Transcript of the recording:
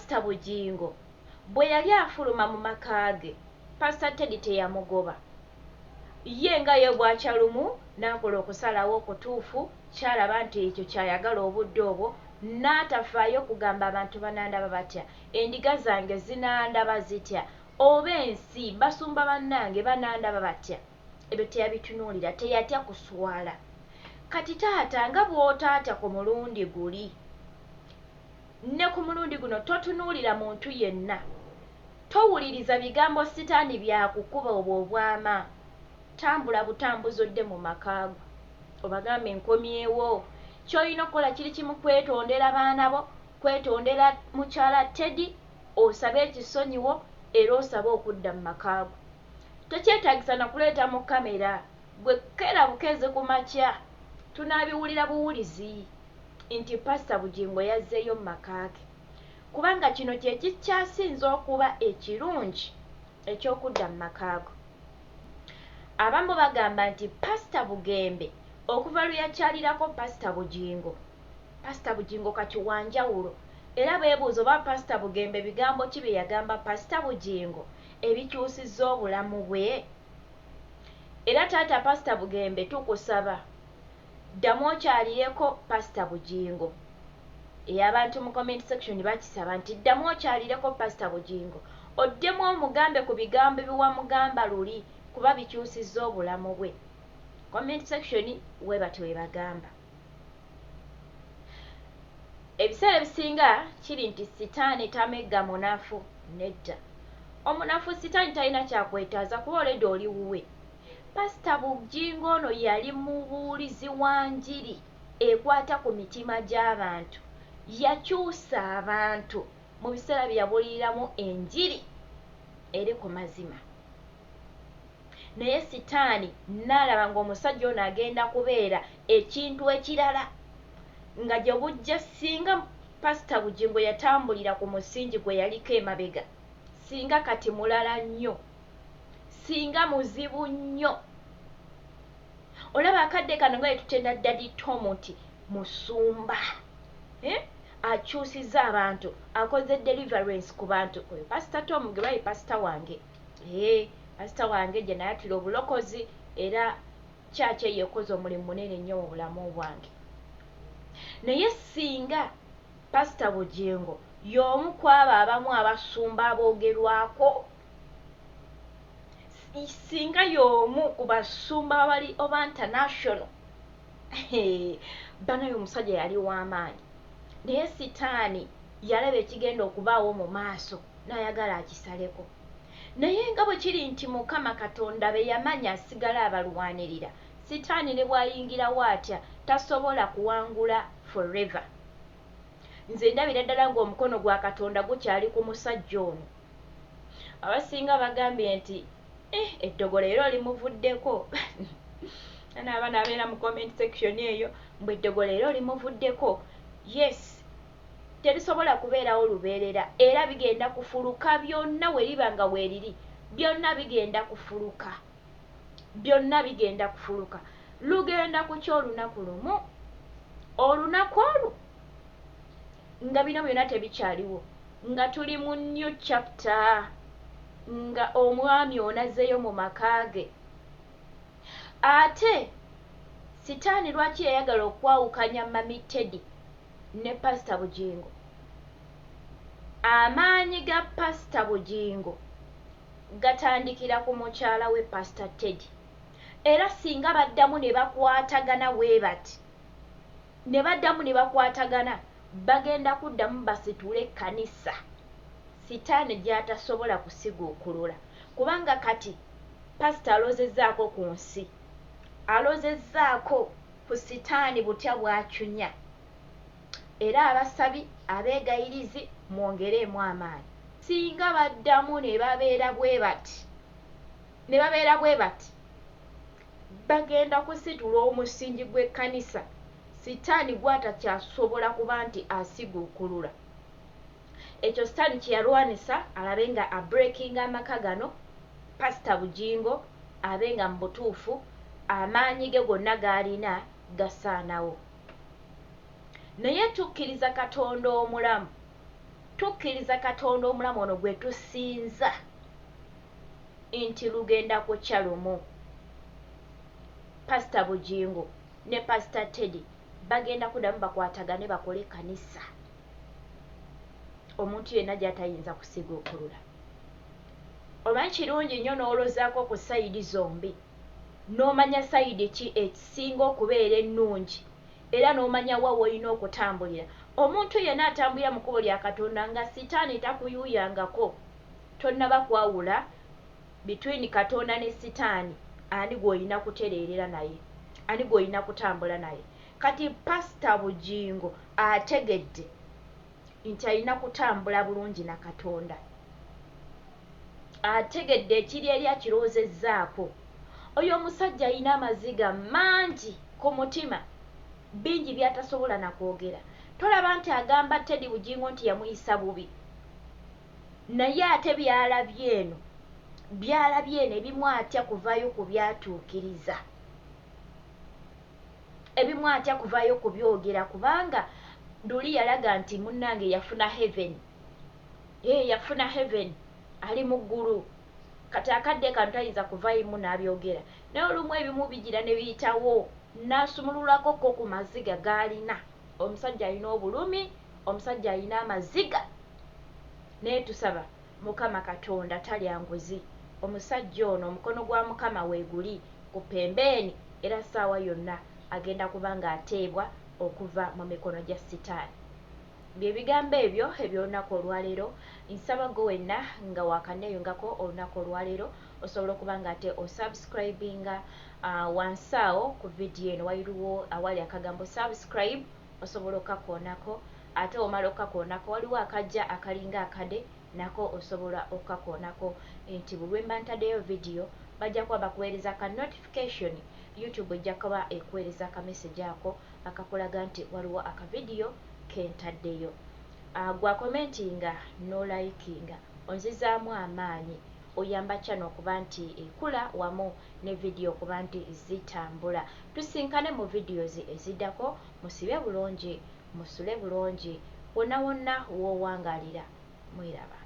Pasita Bugingo bwe yali afuluma mu maka ge, Pasita Teddy teyamugoba. Ye nga ye bwakya lumu n'akola okusalawo okutuufu ky'alaba nti ekyo ky'ayagala obudde obwo, n'atafaayo kugamba abantu banandaba batya, endiga zange zinandaba zitya, oba ensi, basumba bannange banandaba batya. Ebyo teyabitunuulira, teyatya kuswala. Kati taata nga bw'otaatya ku mulundi guli, ne ku mulundi guno totunuulira muntu yenna. Towuliriza bigambo sitaani byakukuba obwo obwama. Tambula butambuzi odde mu maka go obagambe nkomyewo. Ky'olina okukola kiri kimu kwetondera baana bo, kwetondera mukyala Teddy, osabe ekisonyiwo era osabe okudda mu maka go. Tekyetaagisa na kuleeta mu kamera. Gwe keera bukeezi ku makya tunaabiwulira buwulizi nti Pasita Bugingo yazzeeyo mu maka ge. Kubanga kino kye kikyasinze okuba ekirungi eky'okudda mu maka go. Abamu bagamba nti Pasita Bugembe okuva lwe yakyalirako Pasita Bugingo, Pasita Bugingo kati wa njawulo era beebuuza oba Pasita Bugembe bigambo ki bye yagamba Pasita Bugingo ebikyusizza obulamu bwe. Era taata Pasita Bugembe tukusaba ddamu okyalireko Pasita Bugingo. Abantu mu comment section bakisaba nti ddamu okyalireko Pasita Bugingo oddemu omugambe ku bigambo bye wamugamba luli kuba bikyusizza obulamu bwe. Comment section we batyo we bagamba. Ebiseera ebisinga kiri nti sitaani tamegga munafu nedda. Omunafu sitaani talina kyakwetaaza kuba oledi oli wuwe. Pasita Bugingo ono yali mubuulizi wa njiri ekwata ku mitima gy'abantu. Yakyusa abantu mu biseera bye yabuuliriramu enjiri eri ku mazima. Naye sitaani n'alaba ng'omusajja ono agenda kubeera ekintu ekirala nga gye bujja singa Pasita Bugingo yatambulira ku musingi gwe yaliko emabega, singa kati mulala nnyo, singa muzibu nnyo. Olaba akadde kano nga yetutenda Daddy Tom nti musumba akyusizza abantu, akoze deliverance ku bantu. Oyo Pasita Tom gwe bayi pasita wange, pasita wange gye nayatula obulokozi era kyaki eyo ekoze omulimu munene nnyo mu bulamu bwange. Naye singa Pasita Bugingo y'omu ku abo abamu abasumba aboogerwako, singa y'omu ku basumba abali oba international, banaye omusajja yali w'amaanyi. Naye sitaani yalaba ekigenda okubaawo mu maaso n'ayagala akisaleko. Naye nga bwe kiri nti Mukama Katonda be yamanya asigala abalwanirira, sitaani ne bw'ayingirawo atya tasobola kuwangula forever. Nze ndabira ddala ng'omukono gwa Katonda gukyali ku musajja ono. Abasinga bagambye nti eddogo leero limuvuddeko. Abaana abeera mu comment section eyo mbu eddogo leero limuvuddeko. Yes, terisobola kubeerawo lubeerera era bigenda kufuluka byonna we liba nga weeriri, byonna bigenda kufuluka. Byonna bigenda kufuluka. Lugenda kukya olunaku lumu, olunaku olwo nga bino byonna tebikyaliwo, nga tuli mu new chapter, nga omwami ono azzeeyo mu maka ge. Ate sitaani lwaki yayagala okwawukanya Mami Teddy ne Pasita Bugingo? Amaanyi ga Pasita Bugingo gatandikira ku mukyala we Pasita Teddy. Era singa baddamu ne bakwatagana bwe bati, ne baddamu ne bakwatagana, bagenda kuddamu basitule ekkanisa sitaani gy'atasobola kusiguukulula. Kubanga kati Pasita alozezzaako ku nsi, alozezzaako ku sitaani butya bw'acunya. Era abasabi abeegayirizi mwongereemu amaanyi. Singa baddamu ne babeera bwe bati, ne babeera bwe bati, bagenda kusitula omusingi gw'ekkanisa sitaani gw'atakyasobola kuba nti asiguukulula. Ekyo sitaani kye yalwanisa alabe nga abreakinga amaka gano, Pasita Bugingo abe nga mu butuufu amaanyi ge gonna g'alina gasaanawo. Naye tukkiriza Katonda omulamu. Tukkiriza Katonda omulamu ono gwe tusinza nti lugenda kukya lumu. Pasita Bugingo ne Pasita Teddy bagenda kuddamu bakwatagane bakole ekkanisa omuntu yenna gy'atayinza kusiguukulula. Omanyi kirungi nnyo n'olozaako ku sayidi zombi n'omanya sayidi ki esinga okubeera ennungi era n'omanya wa w'olina okutambulira. Omuntu yenna atambulira mu kkubo lya Katonda nga sitaani takuyuuyangako, tonnaba kwawula between Katonda ne sitaani ani gw'olina kutereerera naye, ani gw'olina kutambula naye. Kati Pasita Bugingo ategedde nti alina kutambula bulungi na Katonda. Ategedde ekiri eri akirowoozezzaako. Oyo omusajja alina amaziga mangi ku mutima, bingi by'atasobola na kwogera. Tolaba nti agamba Teddy Bugingo nti yamuyisa bubi, naye ate by'alabye eno, by'alabye eno ebimu atya kuvaayo kubyatuukiriza. Ebimu atya kuvaayo kubyogera kubanga luli yalaga nti munnange yafuna heaven. Ee, yafuna heaven, ali mu ggulu. Kati akadde kano tayinza kuvaayo n'abyogera. Naye olumu ebimu bigira ne biyitawo n'asumululako ko ku maziga g'alina. Omusajja alina obulumi, omusajja alina amaziga. Naye tusaba Mukama Katonda talya nguzi. Omusajja ono omukono gwa Mukama weeguli ku pembeeni era ssaawa yonna agenda kuba ng'ateebwa okuva mu mikono gya sitaani. Bye bigambo ebyo eby'olunaku olwaleero. Nsaba gwe wenna nga waakaneeyungako olunaku olwaleero osobola okuba nga ate osubscribinga wansi awo ku vidiyo eno waliwo awali akagambo subscribe osobola okukakoonako ate omala okukakoonako waliwo akajja akalinga akade nako osobola okukakoonako nti buli lwe mba ntaddeyo vidiyo bajja kuba bakuweereza ka notification YouTube ejja kuba ekuweereza ka message ako akakulaga nti waliwo akavidiyo ke ntaddeyo. Gwa commentinga n'olikinga onzizaamu amaanyi oyamba channel okuba nti ekula wamu ne vidiyo okuba nti zitambula. Tusinkane mu videos eziddako, musibe bulungi, musule bulungi wonna wonna w'owangalira. Mweraba.